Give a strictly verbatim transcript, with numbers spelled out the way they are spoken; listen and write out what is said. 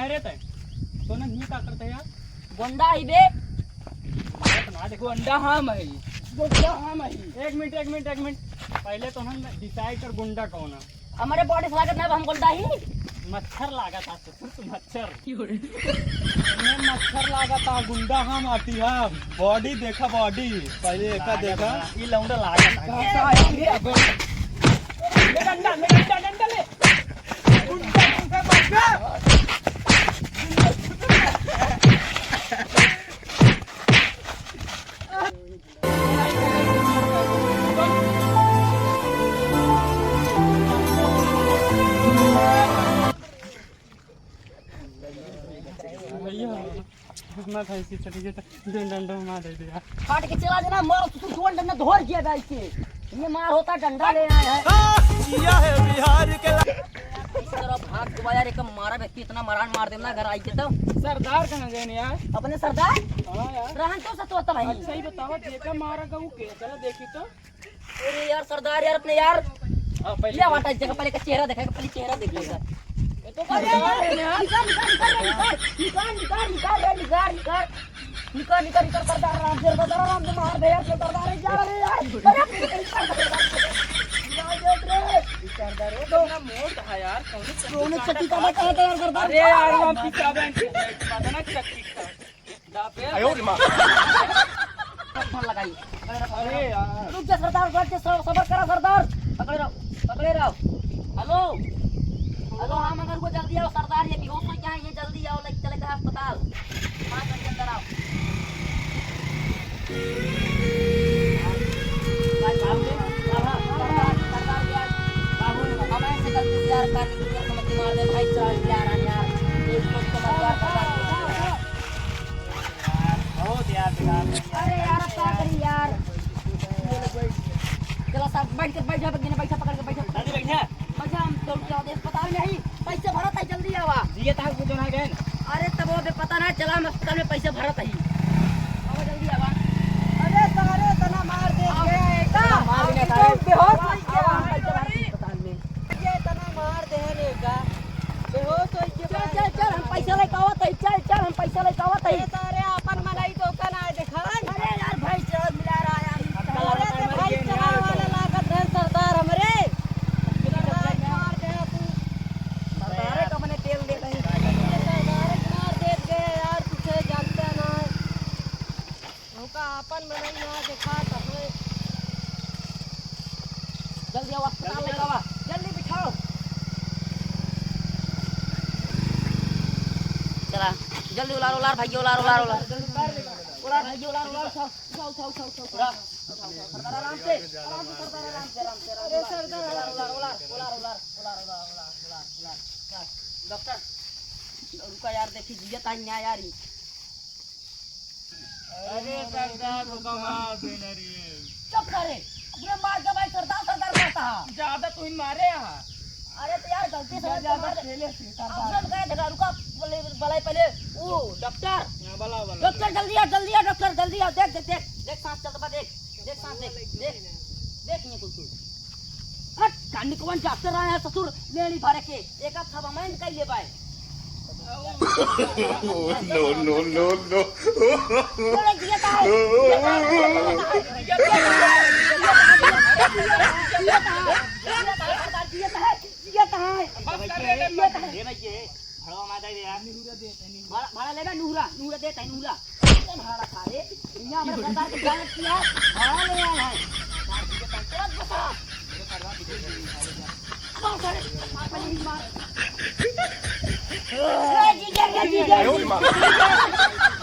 अरे तय, तो ना ही का करते यार? गोंडा ही बे। बात ना देखो, अंडा हम है। गोंडा हम है। एक मिनट, एक मिनट, एक मिनट। पहले तो हम decide कर गुंडा कौन है। हमारे body से लागत ना, हम गोंडा ही। मच्छर लागत है, ससुर तू मच्छर। ये मच्छर लागत है, गुंडा हम आती है। Body देखा, body। पहले एका लागत देखा। है, ये लौंडा लागत है। डंडा, डंडा, डंडा ले। भैया, हमार भैंसी चली गई तो दे डंडा मार दे दिया। काट के चला देना, मार तू, तू डंडा धोर गया भाई के। ये मार होता, डंडा ले आया है। जिया है बिहार के ला- इस तरह भाग गवा यार, एक मारा व्यक्ति इतना मरान मार देना घर आई के तो। सरदार कहाँ गए यार? अपने सरदार? हाँ यार। रहन तो सतोता भाई। अच्छा ही बताओ, जेका मारा गऊ के, चलो देखी तो। अरे यार सरदार यार अपने यार। हाँ, पहले ले वाटा जगह पहले का चेहरा देखा, पहले चेहरा देख लेगा। ये तो अरे यार, निकाल, निकाल, निकाल, निकाल, निकाल, निकाल, निकाल, निकाल, निकाल, निकाल, निकाल, निकाल, सरदार राम से, सरदार राम से मार दे यार, सरदार है यार, अरे यार, अरे यार, सरदार रे। सरदार, वो तो ना मोट है यार, कौन सा कौन सा चक्की काटा काटा है यार, सरदार? अरे यार, हम पीछा बहन की, पता ना चक्की का। आयो रे माँ। फोन लगाई। अरे यार। रुक जा सरदार, रुक जा, सबर करा सरदार। पकड़े रहो, पकड़े रहो। हेलो, हेलो, हाँ मगर वो जल्दी आओ सरदार, ये बेहोश हो गया है, ये जल्दी आओ, लेके चले गए अस्पताल। पाँच बजे अंदर आओ। भाई, बाबू, सरदार, सरदार, बाबू, हम ऐसे गलती से यार, कर दी, समझ के मार दे भाई, चल यार, यार, ये इसको समझ यार, सरदार। बहुत यार, बेकार है यार। अरे यार, अब का करी यार? चला साहब, बैठ के, बैठ जा, बैठ जा, बैठ जा, पकड़ के बैठ जा। दादी, बैठ जा। बैठ जा, हम दौड़ के आओ, अस्पताल में ही पैसे भरत है, जल्दी आवा। जियत है, कुछ ना गए। अरे, तब वो बे पता ना चला, हम अस्पताल में पैसे भरत है। आवा, जल्दी आवा। अरे, सारे तना मार दे आवा। गए, का? मार दिया, सारे। बेहोश हो गया। आवा, हम पैसे भरत है अस्पताल में। ये तना मार दे ने का। बेहोश होई के चल, बाद चल, चल, हम पैसा लेके आवत हई, चल, चल, हम पैसा लेके आवत हई। अरे सारे आपन मनई तो का ना देखान। अरे यार, भाई चल, मिला रहा यार। अरे तो भाई चला वाला लागत है सरदार हमरे। सरदार मार दे तू। सरदारे का मने तेल दे रही। सरदारे मार दे गए यार, तुझे जानता ना है। ओका आपन मनई ना देखात हवे। जल्दी आओ, अस्पताल लेके आवा। जल्दी बिठाओ। चला, जल्दी उलार, उलार, भाई, उलार, उलार, उलार। जल्दी उलार, उलार, भाई, उलार, उलार, उठाओ, उठाओ, उठाओ, उठाओ, उठाओ। उलार। सरदार, आराम से, आराम से, सरदार, आराम से, आराम से, आराम से। अरे, सरदार, उलार, उलार, उलार। डॉक्टर, रुका यार, देखी, जियत है ना यार ई। अरे सरदार, रुका मार देना रे। चुप करे, अपने मार के भाई सरदार, सरदार करता है। ज्यादा तू ही मारे हा। अरे तो यार गलती से ज्यादा मार दे। खेले थे सरदार। अब सब गए थे, रुका, बोले, बुलाए पहले। ओ, डॉक्टर। हाँ, बुलाओ, बुलाओ। डॉक्टर, जल्दी आ, जल्दी आ, डॉक्टर, जल्दी आ। देख, देख, देख, देख, सांस चलता, देख, देख, सांस देख, देख, देख, ये कुछ। हट, कानी कौन डॉक्टर आया है ससुर, लेनी भरे के, एक आध थबा माइंड कर ले बाय। No, no, no, no। अरे जिया का है, जिया का है, जिया का है, जिया का है, जिया का है। बस कर दे, बस। ये भाई ये, भड़वा मार दे यार। भाड़ा, भाड़ा लेबे, नूरा, नूरा देत है, नूरा। कौन भाड़ा खा रे? यहाँ हमारे सरदार की जान किया, भाड़ा ले आया है। मार सारे, मार, मार, मार। ए, जीजा, ए, जीजा, ए, जीजा।